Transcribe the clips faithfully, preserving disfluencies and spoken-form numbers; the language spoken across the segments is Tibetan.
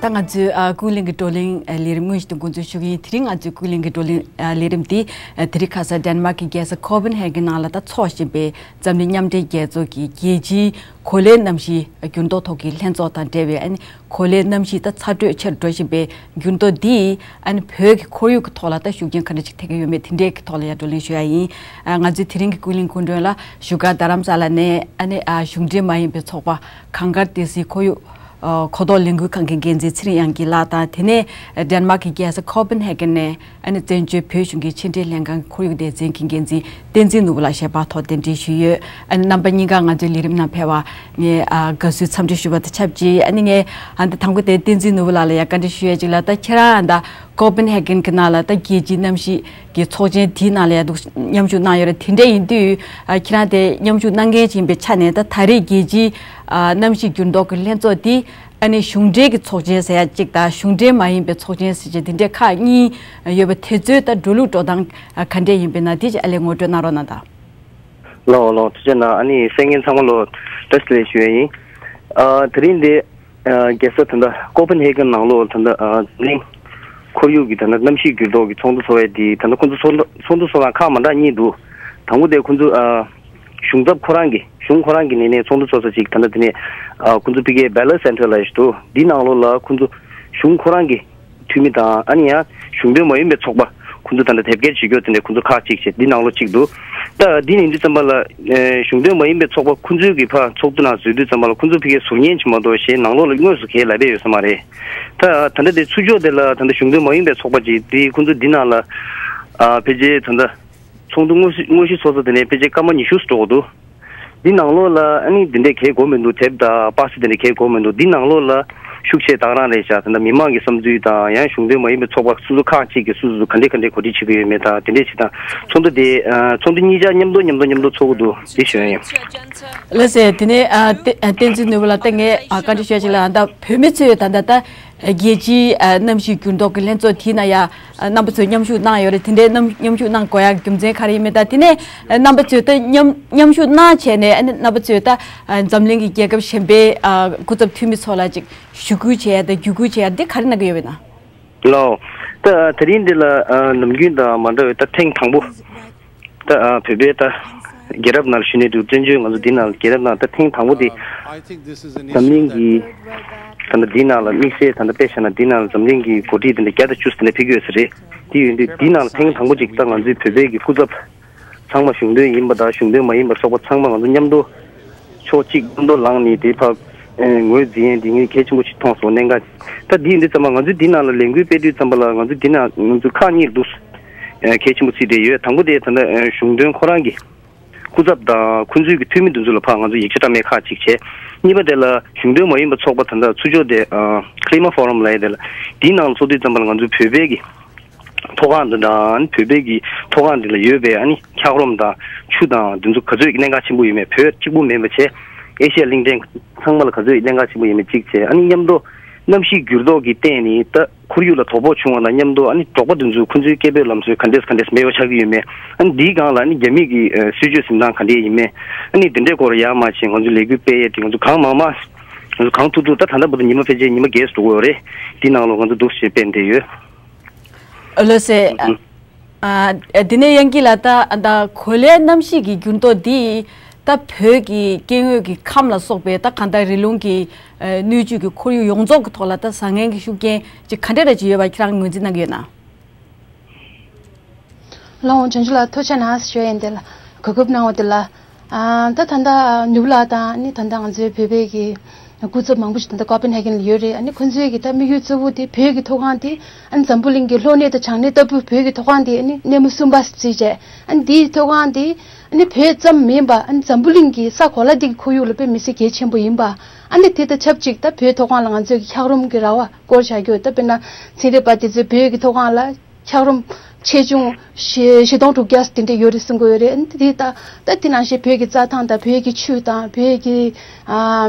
ད་ང་ཚོའི་ཨ་ཀུན་གླེང་གི་བགྲོ་གླེང་ཨ་ལས་རིམ་དངོས་གཞི་དུ་འགོ་འཛུགས་ཞུ་གི་ཡིན། དེ་རིང་ང་ཚོའི་ཀུན་གླེང་གི་བགྲོ་གླེང་ཨ་ལས་རིམ་འདི་ཨ་དེ་རིང་ཁ་སང་ཌེན་མཱག་གི་རྒྱལ་ས་ཁོ་པན་ཧེ་གན་ནང་ལ་ད་འཚོགས་བཞིན་པའི་འཛམ་གླིང་མཉམ་འབྲེལ་རྒྱལ་ཚོགས་ཀྱི་རྒྱལ་སྤྱིའི་གོ་ལའི་གནམ་གཤིས་འགྱུར་ལྡོག་ཐོག་གི་ལྷན་ཚོགས་དང་འབྲེལ་བའི་ཨ་ནི་གོ་ལའི་གནམ་གཤིས་ད་ཚ་དྲོད་ཆེར་འགྲོ་བཞིན་པའི་འགྱུར་ལྡོག་འདིས་ཨ་ནི་བོད་ཀྱི་ཁོར་ཡུག་གི་ཐོག་ལ་ད་ཤུགས་རྐྱེན་ག་འདྲ་ཅིག་ཐེབས་ཀྱི་ཡོད་མེད་དེ་འདྲའི་གི་ཐོག་ལ་ཡང་བགྲོ་གླེང་ཞུ་ཡ་ཡིན། ཨ་ང་ཚོའི་དེ་རིང་གི་ཀུན་གླེང་སྐུ་མགྲོན་ལ་བཞུགས་སྒར་རྡ་རམ་ས་ལ་ནས་ཨ་ནི་ཨ་གཞུང་འབྲེལ་མ་ཡིན་པའི་ཚོགས་པ་གངས་དཀར་ཏི་སེའི་ཁོར་ཡུག་ཨ་གོ་རྟོགས་ལས་འགུལ་ཁང་གི་འགན་འཛིན་ཚེ་རིང་དབྱངས་སྐྱིད་ལགས་དང་། དེ་ནས་ཨ་ཌེན་མཱག་གི་རྒྱལ་ས་ཁོ་པན་ཧེ་གན་ནས་ཨ་ནི་བཙན་བྱོལ་བོད་གཞུང་གི་ཕྱི་འབྲེལ་ལྷན་ཁང་གི་ཁོར་ཡུག་སྡེ་ཚན་གྱི་འགན་འཛིན་བསྟན་འཛིན་ནོར་བུ་ལགས་ཞལ་པར་ཐོག་གདན་འདྲེན་ཞུས་ཡོད། ཨ་ནི་རྣམ་པ་གཉིས་ཀ་ང་ཚོའི་ལས་རིམ་ནང་ཕེབས་པ་ངས་ཨ་དགའ་བསུའི་འཚམས་འདྲི་ཞུ་བ་དང་ཆབས་ཅིག་ཨ་ནི་ངས་ཨ་ད་དང་པོ་དེ་བསྟན་འཛིན་ནོར་བུ་ལགས་ལ་ཡང་བཀའ་འདྲི་ཞུ་ཡས་ཅིག་ལ། ད་ཁྱེད་རང་ཨ་ད་ཀོ་པན་ཧེ་གན་གྱི་ནང་ལ་ད་རྒྱལ་སྤྱིའི་གནམ་གཤིས་ཀྱི་ཚོགས་ཆེན་དེའི་ནང་ལ་ཡང་འདུག་མཉམ་ཞུགས་གནང་ཡོད་རེད། དེ་འདྲ་ཡིན་དུས་ཨ་ཁྱེད་རང་དེ་མཉམ་ཞུགས་གནང་མཁན་ཅིག་ཡིན་པའི་ཆ་ནས་ད་ད་རེས་རྒྱལ་སྤྱིའི་ཨ་གནམ་གཤིས་འགྱུར་ལྡོག་གི་ལྷན་ཚོགས་དེ་ཨ་ནི་གཞུང་འབྲེལ་གྱི་ཚོགས་ཆེན་ཟེར་ཡ་གཅིག་དང་གཞུང་འབྲེལ་མ་ཡིན་པའི་ཚོགས་ཆེན་ཟེར་གྱི་དེ་འདྲའི་ཁག་གཉིས་ཡོད་པ་དེ་ཚོའི་ད་འགྲོ་ལུགས་འགྲོ་སྟངས་ག་འདྲས་ཡིན་པའི་ན་དེ་ཅིག་ཨ་ལས་ངོ་སྤྲོད་གནང་རོགས་གནང་དང་། ལགས་ལགས། ཐུགས་རྗེ་གནང་། ཨ་ནི་གསན་མཁན་ཚང་མ་ལ་བཀྲ་ཤིས་བདེ་ལེགས་ཞུ་ཡ་ཡིན། ཨ་དེ་རིང་འདི་ཨ་རྒྱལ་ས་ད་ལྟ་ཀོ་པན་ཧེ་གན་ནང་ལོགས་ད་ལྟ་ཨ་འཛམ་གླིང་ཁོར་ཡུག་གི་ད་ལྟ་གནམ་གཤིས་འགྱུར་ལྡོག་གི་ཚོགས་འདུ་ཚོགས་ཡ་དེ་ད་ལྟ་ཁོང་ཚོ་ཚོགས་འདུ་ཚོགས་སྟངས་ཁག་མ་འདྲ་གཉིས་འདུག་དང་པོ་དེ་ཁོང་ཚོ་ཨ་གཞུང་ཚབ་ཁོ་རང་གི་གཞུང་ཁོ་རང་གི་ངོས་ནས་ཚོགས་འདུ་ཚོགས་ས་ཅིག་ད་ལྟ་དེ་ནས་ཨ་ཁོང་ཚོ་ཕ་གིའི་བྷེ་ལར་སེན་ཊར་ལབ་ཡ་ཞིག་འདུག་འདི་ནང་ལོགས་ལ་ཁོང་ཚོ་གཞུང་ཁོ་རང་གི་འཐུས་མི་དང་ཨ་ནི་ཡང་གཞུང་དོན་མ་ཡིན་པའི་ཚོགས་པ་ཁོང་ཚོ་ད་ལྟ་དེབ་སྐྱེལ་བྱེད་རྒྱུ་དེ་འདྲ་ཁོང་ཚོ་ཁག་གཅིག་བྱས་འདི་ནང་ལོགས་གཅིག་འདུག་ད་འདི་ནི་འདི་ཙམ་པ་ལ་ཨེ་གཞུང་དོན་མ་ཡིན་པའི་ཚོགས་པ་ཁོང་ཚོའི་གི་ཕར་ཚོགས་འདུ་ནང་འཛུལ་དུས་ཙམ་པ་ལ་ཁོང་ཚོ་ཕ་གིའི་ཟུར་ཉན་བྱེད་མ་གཏོགས་གཞན་ནང་ལོགས་ལ་དངོས་སུ་གས་ལབ་པས་ཡོད་ས་མ་རེད། ད་ད་ལྟ་དེ་ཚུར་ཕྱོགས་དེ་ལ་ད་ལྟ་གཞུང་དོན་མ་ཡིན་པའི་ཚོགས་པ་ཅིག་དེ་ཁོང་ཚོ་འདི་ནང་ལ་ཨ་ཕལ་ཆེར་ད་ལྟ་ཚོགས་འདུ་དངོས་གཞི་དངོས་གཞི་ཚོགས་ས་དེ་ནས་ཕལ་ཆེར་སྐར་མ་ཉི་ཤུ་འགྲོ་གི་འདུག་འདི་ནང་ལོགས་ལ་ཨ་ནི་འདི་འདྲའི་གས་དགོས་མི་འདུག་དེབ་དང་པ་སེ་འདི་འདྲའི་གས་དགོས་མི་འདུག་འདི་ནང་ལོགས་ལ་ཤུགས་ཆེ་དང་རང་རེད་ཤག་ད་ལྟ་མི་མང་གི་བསམ་ཚུལ་དང་ཡང་གཞུང་དོན་མ་ཡིན་པའི་ཚོགས་པ་སོ་སོ་ཁག་གཅིག་གིས་སོ་སོ་ག་འདྲས་ག་འདྲས་གོ་སྒྲིག་བྱེད་ཀྱི་ཡོད་མེད་དང་དེ་འདྲས་བྱེད་སྟངས་ཚོགས་འདུ་དེ་ཚོགས་འདུ་གཉིས་ཆ་མཉམ་དུ་མཉམ་དུ་མཉམ་དུ་ཚོགས་ཀྱི་འདུག་འདི་ཞུ་ཡ་ཡིན། ལགས་སེ། དེ་ནས་ཨ་བསྟན་བསྟན་འཛིན་ནོར་བུ་ལགས་ད་ངས་ཨ་བཀའ་འདྲི་ཞུ་ཡ་ཅིག་ལ་ཨ་ད་བོད་མི་ཚོས་ད་ད་ད་རྒྱལ་སྤྱིའི་ཨ་གནམ་གཤིས་འགྱུར་ལྡོག་གི་ལྷན་ཚོགས་དེའི་ནང་ཡ་ཨ་རྣམ་པ་ཚོས་མཉམ་ཞུགས་གནང་ཡོད་རེད། དེ་འདྲའི་རྣམ་མཉམ་ཞུགས་གནང་དགོས་ཡ་རྒྱུ་མཚན་ག་རེ་ཡིན་མིན་དང་དེ་ནས་ཨ་རྣམ་པ་ཚོས་ད་མཉམ་མཉམ་ཞུགས་གནང་བྱས་ནས་ཨ་ནི་རྣམ་པ་ཚོས་ད་ཨ་འཛམ་གླིང་གི་རྒྱལ་ཁབ་གཞན་པའི་ཨ་སྐུ་ཚབ་འཐུས་མི་ཚོ་ལ་ཅིག་ཞུ་སྐུལ་བྱས་ཡ་དང་བརྒྱུད་སྐུལ་བྱས་ཡ་འདི་ག་རེ་གནང་གི་ཡོད་པ་ཡིན་ན། ལགས། ད་དེ་རིང་འདི་ལ་ཨ་ནམ་རྒྱུན་དང་མ་འདྲ་བའི་ད་ཐེངས་དང་པོ། ད་ཨ་བོད་པའི་ད་རྒྱལ་རབས་ནང་ལ་ཞུ་ནས་འདུག་བཙན་བྱོལ་ང་ཚོ་འདི་ནང་ལ་རྒྱལ་རབས་ནང་ད་ཐེངས་དང་པོ་དེ་འཛམ་གླིང་གི་ད་ལྟ་འདི་ནང་ལ་དམིགས་བསལ་ད་ལྟ་དཔེ་བཞག་ན་འདི་ནང་ལ་འཛམ་གླིང་གི་འགོ་ཁྲིད་དེ་འདྲ་བརྒྱ་དང་བཅུ་ཙམ་དེ་འདྲ་ཕེབས་ཀྱི་ཡོད་ས་རེད། དེ་ཡོད་དུས་འདི་ནང་ལ་ཐེངས་དང་པོ་ཅིག་ད་ང་ཚོའི་བོད་པའི་གི་སྐུ་ཚབ་ཚང་མ་གཞུང་དོན་ཡིན་པ་དང་གཞུང་དོན་མ་ཡིན་པ་ཚོགས་པ་ཚང་མ་ང་ཚོ་མཉམ་དུ་ཕྱོགས་གཅིག་མཉམ་དུ་ལངས་ནས་དེ་ཕར་ཨེ་ངོས་འཛིན་ཡས་འདི་ངས་གལ་ཆེན་པོ་ཞིག་མཐོང་སོང་། གནད་འགག་ད་འདི་ཡིན་དུས་ཙམ་པ་ང་ཚོས་འདི་ནང་ལ་ལས་འགུལ་སྤེལ་དུས་ཙམ་པ་ལ་ང་ཚོས་འདི་ནང་ང་ཚོས་ཁག་གཉིས་འདུག་ཨེ་གལ་ཆེན་པོ་བརྩིས་བསྡད་ཡོད། དང་པོ་དེ་ད་ལྟ་ཨེ་གཞུང་དོན་ཁོ་རང་གི་སྐུ་ཚབ་དང་ཁོང་ཚོའི་གི་འཐུས་མི་འདི་ཚོ་ལ་ཕར་ང་ཚོས་ཡིག་ཆ་བཀྲམ་ཡས་ཁག་གཅིག་བྱས། གཉིས་པ་དེ་ལ་གཞུང་དོན་མ་ཡིན་པ་ཚོགས་པ་ད་ལྟ་ཚུར་ཕྱོགས་དེ་ཨ་Clima Forum་ལབ་ཡས་དེ་ལ་འདིའི་ནང་ལ་ཚོགས་དུས་ཙམ་པ་ལ་ང་ཚོའི་བོད་པའི་གི་ཐོག་ཁང་འདི་དང་བོད་པའི་གི་ཐོག་ཁང་འདི་ལ་ཡོད་པའི་ཨ་ནི་འཁྱགས་རོམ་དང་ཆུ་དང་འདི་ཚོ་ག་ཚོད་ཀྱི་གནད་འགག་ཆེན་པོ་ཡོད་མེད། བོད་གཅིག་པུ་མིན་པ་བྱས་ཨེ་ཤི་ཡ་གླིང་ཕྲན་ཚང་མ་ལ་ག་ཚོད་ཀྱི་གནད་འགག་ཆེན་པོ་ཡོད་མེད་གཅིག་བྱས། ཨ་ནི་མཉམ་དུ་གནམ་གཤིས་འགྱུར་ལྡོག་གི་སྟེང་ནས་ད་ཁོར་ཡུག་ལ་དོ་ཕོག་བྱུང་བ་དང་མཉམ་དུ་ཨ་ནི་འབྲོག་པ་འདི་ཚོ་ཁོ་ཚོའི་སྐྱེ་བོའི་ལམ་སྲོལ་ག་འདྲས་ག་འདྲས་མེད་པ་ཆགས་ཀྱི་ཡོད་མེད། ཨ་ནི་འདིའི་སྒང་ལ་ཨ་ནི་རྒྱ་མི་གི་ཨ་སྲིད་བྱུས་འཛིན་སྟངས་ག་འདྲས་ཡིན་མེད། ཨ་ནི་འདི་འདྲའི་སྐོར་ཡར་མར་བྱས་ང་ཚོ་ལས་འགུལ་སྤེལ་ཡས་དེ་ང་ཚོ་གང་མང་མང་ང་ཚོ་གང་ཐུབ་ཐུབ་ད་ད་ལྟ་བར་དུ་ཉི་མ་ཕལ་ཆེར་ཉི་མ་བརྒྱད་ཙམ་འགྲོ་གི་ཡོད་རེད། འདི་ནང་ལོགས་ང་ཚོ་འདུག་སེ་སྤེལ་བསྡད་ཡོད། ལགས་སེ། ཨ་ཨ་དེ་ནས་དབྱངས་སྐྱིད་ལགས་ད་ད་གོ་ལའི་གནམ་གཤིས་ཀྱི་འགྱུར་ལྡོག་འདིས་ད་བོད་ཀྱི་སྐྱེ་དངོས་ཀྱི་ཁམས་ལ་སོགས་པའི་ད་གང་ལྟར་རི་ལུང་གི་ཨ་སྣོད་བཅུད་ཀྱི་ཁོར་ཡུག་ཡོངས་རྫོགས་ཀྱི་ཐོག་ལ་ད་བཟང་ངན་གྱི་ཤུགས་རྐྱེན་ཅིག་ག་འདྲ་རེ་ཅིག་ཡོད་པ་ཁྱེད་རང་ངོས་འཛིན་གནང་གི་ཡོད་ན། ལགས་འོང་བྱང་ཆུབ་ལགས་ཐུགས་རྗེ་གནང་ཞུ་ཡ་ཡིན། དེ་ལ་གོ་སྐབས་གནང་བ་དེ་ལ། ཨ་ད་ད་ལྟ་ནོར་བུ་ལགས་དང་ཨ་ནི་ད་ལྟ་ང་ཚོའི་བོད་པའི་གི་སྐུ་ཚབ་མང་པོ་ཞིག་ད་ལྟ་ཀོ་པན་ཧེ་གན་ལ་ཡོད་རེད། ཨ་ནི་ཁོང་ཚོའི་གི་ད་དམིགས་ཡུལ་གཙོ་བོ་དེ་བོད་ཀྱི་མཐོ་སྒང་དེ་ཨ་ནི་འཛམ་བུ་གླིང་གི་གློག་གནས་དང་བྱང་གནས་ལྟ་བུ་བོད་ཀྱི་མཐོ་སྒང་དེ་ཨ་ནི་སྣེ་མོ་གསུམ་པ་བརྩིས་བྱས། ཨ་ནི་དེའི་མཐོ་སྒང་དེ་ཨ་ནི་བོད་ཙམ་མིན་པ་ཨ་ནི་འཛམ་བུ་གླིང་གི་ས་གོ་ལ་འདི་གི་ཁོར་ཡུག་ལ་དཔེ་མི་སྲིད་གལ་ཆེན་པོ་ཡིན་པ། ཨ་ནི་དེ་དང་ཆབས་ཅིག་ད་བོད་མཐོ་སྒང་ལ་ང་ཚོའི་གི་འཁྱགས་རོམ་གྱི་ར་བ་སྐོར་བྱ་རྒྱུ། ད་དཔེར་ན་ཚན་རིག་པ་དེ་ཚོས་བོད་ཀྱི་མཐོ་སྒང་ལ་འཁྱགས་རོམ་ཆེ་ཆུང་བཞི་བཞི་སྟོང་དྲུག་བརྒྱ་དེ་འདྲ་ཡོད་རེད་གསུང་གི་ཡོད་རེད། ཨ་ནི་དེ་ད་ད་དེ་ནང་བཞིན་བོད་ཀྱི་རྩྭ་ཐང་དང་བོད་ཀྱི་ཆུ་དང་བོད་ཀྱི་ཨ་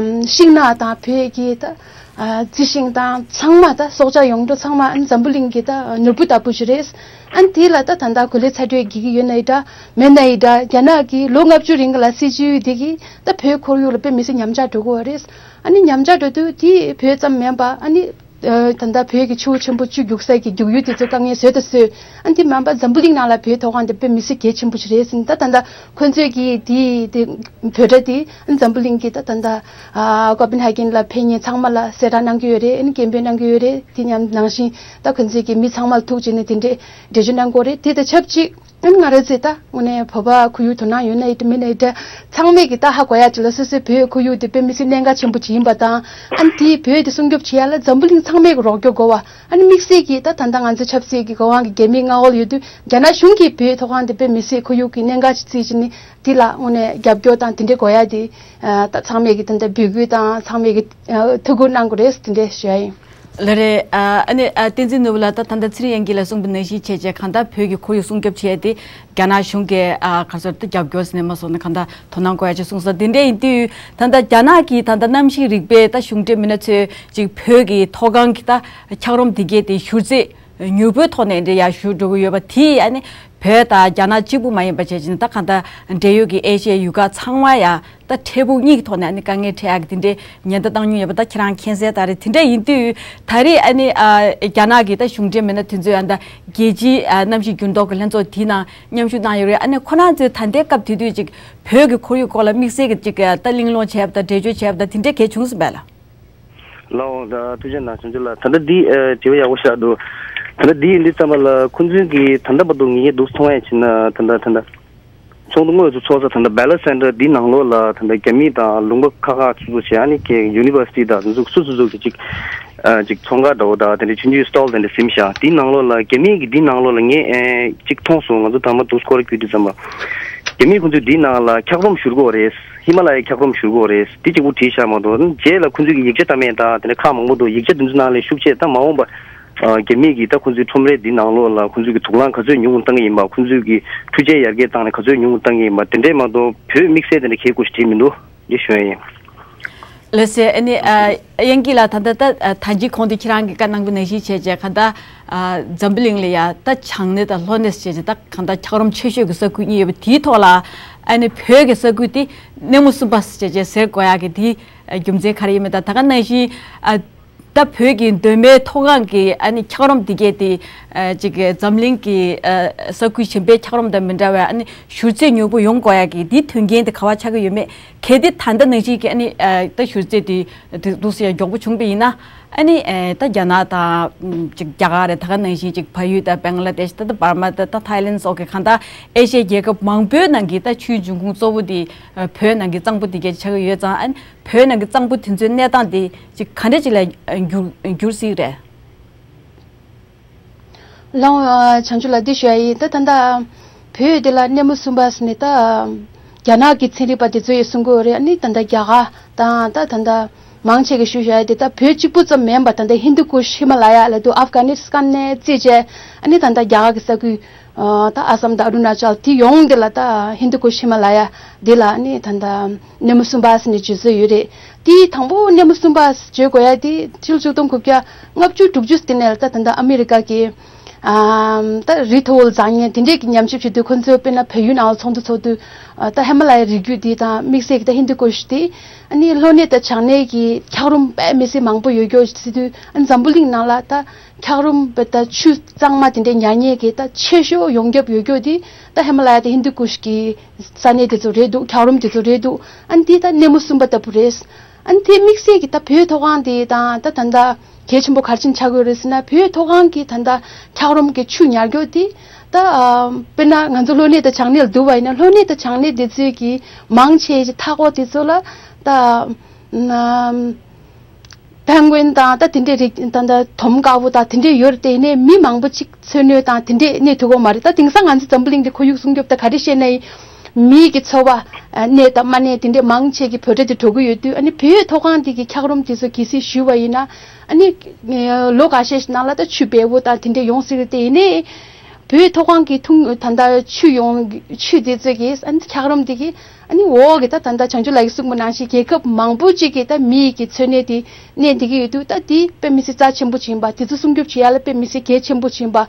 ཤིང་ནགས་དང་བོད་ཀྱི་ད་ཨ་རྩི་ཤིང་དང་ཚང་མ་ད་སྲོག་ཆགས་ཡོངས་གྲགས་ཚང་མ་ཨ་ནི་འཛམ་བུ་གླིང་གི་ད་ནོར་བུ་ལྟ་བུ་ཞིག་རེད། ཨ་ནི་དེ་ལ་ད་ད་ལྟ་གོ་ལའི་ཚ་དྲོད་རྒྱས་ཀྱི་ཡོད་ན་ཡིན་འདྲ་མེད་ན་ཡིན་འདྲ། རྒྱ་ནག་གིས་ལོ་ལྔ་བཅུ་རིང་གི་ལ་སྲིད་བྱུས་དེ་གིས་ད་བོད་ཁོར་ཡུག་ལ་དཔེ་མི་སྲིད་ཉམས་ཆག་འགྲོ་གི་ཡོད་རེད། ཨ་ནི་ཉམས་ཆག་འགྲོ་དུས་དེ་བོད་ཙམ་མིན་པ་ཨ་ནི་ ད་ལྟ་བོད་ཀྱི་ཆུ་བོ་ཆེན་པོ་བཅུ་རྒྱུག་ས་ཀྱི་རྒྱུག་ཡུལ་དེ་ཚོ་དཀའ་ངལ་བཟོས་དང་བཟོས། ཨ་ནི་དེ་མིན་པ་འཛམ་བུ་གླིང་ནང་ལ་བོད་མཐོ་སྒང་དེ་དཔེ་མི་སྲིད་གལ་ཆེན་པོ་ཞིག་རེད་ཟེར་ནས། ད་ད་ལྟ་ཁོ་ཚོས་ཀྱིས་དེ་དེ་བོད་སྒྲ་དེ་ཨ་ནི་འཛམ་བུ་གླིང་གི་ད་ད་ལྟ་ཨ་ཀོ་པན་ཧ་གན་ལ་ཕེབས་མཁན་ཚང་མ་ལ་གསལ་བསྒྲགས་གནང་གི་ཡོད་རེད། ཨ་ནི་སྐད་འབོད་གནང་གི་ཡོད་རེད། དེ་མཉམ་ནང་བཞིན་ད་ཁོ་ཚོས་ཀྱིས་མི་ཚང་མ་ལ་ཐུག་བྱས་ནས་དེ་འདྲས་འགྲེལ་བརྗོད་གནང་གི་ཡོད་རེད། དེ་དང་ཆབས་ཅིག་ཨ་ནི་ང་རང་ཚོས་ད་དངོས་གནས་བོད་པ་ཁོར་ཡུག་དོ་སྣང་ཡོད་ན་ཡོད་དེ་མེད་ན་ཡོད་དེ། ཚང་མས་ཀྱིས་ད་ཧ་གོ་ཡ་ཅིག་ལ། སོ་སོའི་བོད་ཁོར་ཡུག་དེ་དཔེ་མི་སྲིད་གནད་འགག་ཆེན་པོ་ཅིག་ཡིན་པ་དང་། ཨ་ནི་དེའི་བོད་དེ་སྲུང་སྐྱོབ་བྱེད་ཡ་ལ་འཛམ་བུ་གླིང་ཚང་མས་ཀྱིས་རོགས་སྐྱོར་དགོས་པ། ཨ་ནི་དམིགས་བསལ་གྱིས་ད་ད་ལྟ་ང་ཚོ་ཆབ་སྲིད་ཀྱི་གོ་དབང་གི་རྒྱ་མིའི་མངའ་འོག་ལ་ཡོད་དུས། རྒྱ་ནག་གཞུང་གིས་བོད་མཐོ་སྒང་དེ་དཔེ་མི་སྲིད་ཁོར་ཡུག་གི་གནད་འགག་ཅིག་བརྩིས་བྱས་ནས་དེ་ལ་དངོས་གནས་རྒྱབ་སྐྱོར་དང་དེ་འདྲས་དགོས་ཡ་དེ། ཨ་ད་ཚང་མས་ཀྱིས་ད་ལྟ་འབོད་སྐུལ་དང་ཚང་མས་ཀྱིས་ཨ་ཐུགས་ཁུར་གནང་དགོས་རེད་ཟེར་དེ་འདྲས་ཞུ་ཡ་ཡིན། ལགས་རེད། ཨ་ཨ་ནི་ཨ་བསྟན་འཛིན་ནོར་བུ་ལགས། ད་ད་ལྟ་ཚེ་རིང་དབྱངས་སྐྱིད་ལགས་གསུངས་པ་ནང་བཞིན་བྱས་བྱས་གང་ལྟར་བོད་ཀྱི་ཁོར་ཡུག་སྲུང་སྐྱོབ་བྱས་ཏེ་རྒྱ་ནག་གཞུང་གིས་ཨ་ག་ཚོད་ད་རྒྱབ་སྐྱོར་ཟེར་ནས་མ་སོང་ན་གང་ལྟར་དོ་སྣང་དགོས་ཡ་ཅིག་གསུངས་སོང་། དེ་འདྲ་ཡིན་དུས་ད་ལྟ་རྒྱ་ནག་གི་ད་ལྟ་གནམ་གཤིས་རིག་པའི་ད་གཞུང་འབྲེལ་མི་སྣ་ཚོས་ཅིག་བོད་ཀྱི་མཐོ་སྒང་གི་ད་འཁྱགས་རོམ་དེ་གས་དེ་བཞུར་རྩིས་མྱུར་པོའི་ཐོག་ནས་འདྲ་ཡ་བཞུར་འགྲོ་གི་ཡོད་པ་དེས་ཨ་ནི་བོད་དང་རྒྱ་ནག་གཅིག་པུ་མ་ཡིན་པ་བྱས་ཅིག་ད་གང་ལྟར་འབྲེལ་ཡོད་ཀྱི་ཨེ་ཤི་ཡའི་ཡུལ་ཁག་ཚང་མ་ཡ་ད་འཕྲལ་ཕུགས་གཉིས་ཀྱི་ཐོག་ནས་ཨ་ནི་དཀའ་ངལ་འཕྲད་ཡག་གི་དེ་འདྲའི་ཉེན་བརྡ་བཏང་མྱོང་ཡོད་པ་ད་ཁྱེད་རང་མཁྱེན་གསལ་ལྟར་རེད། དེ་འདྲ་ཡིན་དུས་ད་རེས་ཨ་ནི་ཨ་རྒྱ་ནག་གི་ད་གཞུང་འབྲེལ་མི་སྣ་དེ་ཚོས་ཨ་ད་རྒྱལ་སྤྱིའི་ཨ་གནམ་གཤིས་འགྱུར་ལྡོག་གི་ལྷན་ཚོགས་དེའི་ནང་མཉམ་ཞུགས་གནང་ཡོད་རེད། ཨ་ནི་ཁོ་རང་ཚོས་ད་ལྟའི་སྐབས་དེ་དུས་ཅིག་བོད་ཀྱི་ཁོར་ཡུག་སྐོར་ལ་དམིགས་བསལ་གྱི་ཅིག་ད་གླེང་སློང་བྱས་པ་དང་འགྲེལ་བརྗོད་བྱས་པ་དང་དེ་འདྲ་གལ་བྱུང་སོང་བས་ལ། ལགས་འོང་། ད་ཐུགས་རྗེ་གནང་བྱང་ཆུབ་ལགས། ད་ལྟ་འདི་ཨ་དྲི་བ་ཡག་པོ་ཞིག་འདུག་ད་ལྟ་འདི་ཡིན་དུས་ཙམ་པ་ལ་ཁོང་ཚོས་ཀྱིས་ད་ལྟ་བར་དུ་ངེད་ཀྱིས་འདུག་མཐོང་ཡ་ཕྱིན་ན་ད་ལྟ་ད་ལྟ་ཚོགས་འདུ་དངོས་སུ་ཚོགས་ས་ད་ལྟ་Ballard Center འདི་ནང་ལོགས་ལ་ད་ལྟ་རྒྱ་མི་དང་ལུང་པ་ཁག་ཁག་སོ་སོ་བྱས། ཨ་ནི་ཀྱེ་University དང་དེ་ཚོ་སོ་སོ་སོ་གི་ཅིག་ཨ་ཅིག་ཚོང་ཁང་འདྲ་བོ་དང་དེ་འདྲའི་ཆུང་ཆུང་stall དེ་འདྲ་ཟིན་བཞག་དེའི་ནང་ལོགས་ལ་རྒྱ་མི་གི་འདི་ནང་ལོགས་ལ་ངས་ཨེ་ཅིག་མཐོང་སོང་། ང་ཚོ་ད་མ་འདུག་སྐོར་བརྒྱུད་དུས་ཙམ་པ་རྒྱ་མི་ཁོང་ཚོས་འདིའི་ནང་ལ་འཁྱགས་རོམ་བཞུར་གྱི་ཡོད་རེད། ཧི་མ་ལ་ཡའི་འཁྱགས་རོམ་བཞུར་གྱི་ཡོད་རེད། དེ་གཅིག་པུ་བྲིས་བཞག་མ་གཏོགས། རྗེས་ལ་ཁོང་ཚོས་ཀྱི་ཡིག་ཆ་བཏང་མེད་དང་དེ་འདྲ་ཁག་མང་པོ་འདུག་ཡིག་ཆ་དེ་ཚོ་ནང་ལས་ཤུགས་ཆེ་ད་མ་འོངས་པ་ཨ་རྒྱ་མི་གིས་ད་ཁོང་ཚོའི་ཁྲོམ་རའི་འདི་ནང་ལོགས་ལ་ཁོང་ཚོས་ཀྱི་དུག་རླངས་ག་ཚོད་ཉུང་ངུ་བཏང་གི་ཡིན་པ། ཁོང་ཚོས་ཀྱི་འཕྲུལ་ཆས་ཡར་རྒྱས་བཏང་ནས་ག་ཚོད་ཉུང་ངུ་བཏང་གི་ཡིན་པ། དེ་འདྲས་མ་གཏོགས་བོད་དམིགས་བསལ་དེ་འདྲ་གལ་དགོས་ཞེས་བྲིས་མི་འདུག་འདི་ཞུ་ཡ་ཡིན། ལགས་སེ། ཨ་ནི་ཨ་དབྱངས་སྐྱིད་ལགས། ད་ལྟ་ད་ཨ་ད་ཅི་གོང་དུ་ཁྱེད་རང་གིས་བཀའ་གནང་པ་ནང་བཞིན་བྱས་བྱས་གང་ལྟར་ཨ་འཛམ་བུ་གླིང་ལ་ཡ་ད་བྱང་སྣེ་དང་ལྷོ་སྣེ་ཟེར་བྱས་བྱས་ད་གང་ལྟར་འཁྱགས་རོམ་ཆེ་ཤོས་ཀྱི་ས་ཁུལ་གཉིས་ཡོད་པ་དེའི་ཐོག་ལ་ཨ་ནི་བོད་ཀྱི་ས་ཁུལ་དེ་སྣེ་མོ་གསུམ་པ་ཟེར་བྱས་བྱས་ཟེར་དགོས་ཡག་གི་དེ་ཨ་རྒྱུ་མཚན་ག་རེ་ཡིན་མིན་དང་། ད་ག་ནང་བཞིན་ཨ་ད་བོད་ཀྱི་མདོ་སྨད་མཐོ་སྒང་གི་ཨ་ནི་འཁྱགས་རོམ་འདི་གས་དེ་ཨ་ཅིག་འཛམ་གླིང་གི་ཨ་ས་ཁུལ་གཞན་པའི་འཁྱགས་རོམ་དང་མི་འདྲ་བའི་ཨ་ནི་བཞུར་རྩིས་མྱུར་པོ་ཡོང་དགོས་ཡག་གི་དེའི་དོན་རྐྱེན་དེ་ག་པར་ཆགས་ཀྱི་ཡོད་མེད། གལ་ཏེ་ད་ལྟ་ནང་བཞིན་གྱི་ཨ་ནི་ཨ་ད་བཞུར་རྩིས་དེ་དེ་འདུག་སེ་མགྱོགས་པོ་བྱུང་པ་ཡིན་ན། ཨ་ནི་ཨ་ད་རྒྱ་ནག་དང་ཅིག་རྒྱ་གར་རེད། ད་ག་ནང་བཞིན་ཅིག་བལ་ཡུལ་དང་བེང་ལ་དེཤ། ད་ད་འབར་མ། ད་ད་ཐའི་ལེན་སོགས་ཀྱི་གང་ལྟར་ཨེ་ཤི་ཡའི་རྒྱལ་ཁབ་མང་པོའི་ནང་གི་ད་ཆུའི་འབྱུང་ཁུངས་གཙོ་བོ་དེ་ཨ་བོད་ནང་གི་གཙང་པོ་དེ་གས་ཆགས་ཀྱི་ཡོད་ཙང་། ཨ་ནི་བོད་ནང་གི་གཙང་པོ་དེ་ཚོའི་གནས་སྟངས་དེ་ཅིག་ག་འདྲ་ཅིག་ལ་འགྱུར་འགྱུར་སྲིད་རེད། ལགས་འོང་། བྱང་ཆུབ་ལགས། འདི་ཞུ་ཡ་ཡིན། ད་ད་ལྟ་བོད་འདི་ལ་སྣེ་མོ་གསུམ་པ་ཟེར་ནས་ད་རྒྱ་ནག་གི་ཚན་རིག་པ་དེ་ཚོ་ཡིས་གསུང་གི་ཡོད་རེད། ཨ་ནི་ད་ལྟ་རྒྱ་གར་དང་ད་ད་ལྟ་མང་ཆེ་གིས་ཞུ་བཞག་ཡ་དེ་ད་བོད་གཅིག་པུ་ཙམ་མིན་པ་ད་ལྟ་ཧིན་དུ་ཀུཤ་ཧི་མ་ལ་ཡ་ལ་དུ་ཨབ་གྷ་ནི་སི་ཐན་ནས་བརྩིས་བྱས། ཨ་ནི་ད་ལྟ་རྒྱ་གར་གྱི་ས་ཁུལ་ཨ་ད་ཨ་སམ་དང་ཨ་རུ་ན་ཅལ་དེ་ཡོངས་དེ་ལ་ད་ཧིན་དུ་ཀུཤ་ཧི་མ་ལ་ཡ་དེ་ལ་ཨ་ནི་ད་ལྟ་སྣེ་མོ་གསུམ་པ་ཟེར་ནས་བརྗོད་སྲོལ་ཡོད་རེད། དེའི་དང་པོ་སྣེ་མོ་གསུམ་པ་བརྗོད་དགོས་ཡ་དེ་ཕྱི་ལོ་ཆིག་སྟོང་དགུ་བརྒྱ་ལྔ་བཅུ་དྲུག་ཅུ་དེ་ནས་ད་ད་ལྟ་ཨ་མི་རི་ཀ་གི་ཨམ་ད་རི་མཐོ་བོ་ལ་འཛེགས་མཁན་དེ་འདྲས་ཀྱི་ཉམས་ཞིབ་བྱེད་དུས། ཁོ་ཚོས་དཔེར་ན་བལ་ཡུལ་ནང་ལ་ཚོགས་འདུ་ཚོགས་དུས་ཨ་ད་ཧི་མ་ལ་ཡའི་རི་རྒྱུད་དེ་དང་དམིགས་བསལ་གྱི་ད་ཧིན་དུ་ཀུཤ་དེ་ཨ་ནི་ལྷོ་སྣེ་དང་བྱང་སྣེ་གི་འཁྱགས་རོམ་དཔེ་མི་སྲིད་མང་པོ་ཡོད་རྒྱུ་ཟེར་དུས། ཨ་འཛམ་བུ་གླིང་ནང་ལ་ད་འཁྱགས་རོམ་དཔེ་ད་ཆུ་གཙང་མ་དེ་འདྲས་ཉར་མཁན་གྱི་ད་ཆེ་ཤོས་ཡོངས་ཁྱབ་ཡོད་རྒྱུ་དེ་ད་ཧི་མ་ལ་ཡ་དང་ཧིན་དུ་ཀུཤ་གི་ས་གནས་དེ་ཚོ་རེད་འདུག་འཁྱགས་རོམ་དེ་ཚོ་རེད་འདུག་ཨ་ནི་དེ་ད་སྣེ་མོ་གསུམ་པ་ལྟ་བུ་རེད། ཨ་ནི་དེ་དམིགས་བསལ་གྱི་ད་བོད་མཐོ་སྒང་དེ་དང་ད་ད་ད་གལ་ཆེན་པོ་ག་རེ་བྱས་ནས་ཆགས་ཀྱི་ཡོད་རེད་ཟེར་ན། བོད་མཐོ་སྒང་གི་ད་ད་འཁྱགས་རོམ་གྱི་ཆུ་ཉར་རྒྱུ་དེ་ད་ཨ་དཔེར་ན་ང་ཚོ་ལྷོ་སྣེ་དང་བྱང་སྣེ་ལ་བསྡུར་བ་ཡིན་ན། ལྷོ་སྣེ་དང་བྱང་སྣེ་དེ་ཚོའི་གི་མང་ཆེ་གི་མཐའ་འཁོར་དེ་ཚོ་ལ་ད་ཨམ་པེང་གུན་དང་ད་དེ་འདྲའི་རིགས་ད་ད་དོམ་དཀར་པོ་དང་དེ་འདྲའི་ཡོད་རེད་དེ། ཡིན་ནའི་མི་མང་པོ་ཅིག་འཚོ་སྣོད་དང་དེ་འདྲའི་གནས་ཐུབ་ཀྱི་མ་རེད། ད་དེང་སང་ང་ཚོ་འཛམ་བུ་གླིང་འདི་ཁོར་ཡུག་སྲུང་སྐྱོབ་ད་ག་རེ་བཤད་ན་ཡིན། མིའི་གི་འཚོ་བ་ཨ་གནས་དང་མ་གནས་དེ་འདྲའི་མང་ཆེ་གི་བོད་སྒྲ་དེ་འགྲོ་གི་ཡོད་དུས། ཨ་ནི་བོད་མཐོ་སྒང་དེ་གི་འཁྱགས་རོམ་དེ་ཚོ་གལ་སྲིད་ཞུས་པ་ཡིན་ན། ཨ་ནི་ལོ་འགའ་ཤས་ཤིག་ནང་ལ་ད་ཆུ་བལ་པོ་དང་དེ་འདྲའི་ཡོང་སྲིད་རེད་དེ། ཡིན་ནའི་བོད་མཐོ་སྒང་གི་འཐུང་ད་ད་ཆུ་ཡོང་ཆུ་དེ་ཚོ་གི་ཨ་ནི་འཁྱགས་རོམ་དེ་གི་ཨ་ནི་འོག་གི་ད་ད་ད་བྱང་ཆུབ་ལགས་ཀྱིས་གསུངས་པ་ནང་བཞིན་རྒྱལ་ཁབ་མང་པོ་ཅིག་གི་ད་མིའི་གི་འཚོ་གནས་དེ་གནས་བསྡད་ཀྱི་ཡོད་དུས། ད་དེ་དཔེ་མི་སྲིད་རྩ་ཆེན་པོ་ཅིག་ཡིན་པ། དེ་ཚོ་སྲུང་སྐྱོབ་བྱེད་ཡ་ལ་དཔེ་མི་སྲིད་གལ་ཆེན་པོ་ཅིག་ཡིན་པ།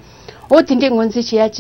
འོ་དེ་འདྲས་ངོས་འཛིན་བྱེད་ཡ་ཅིག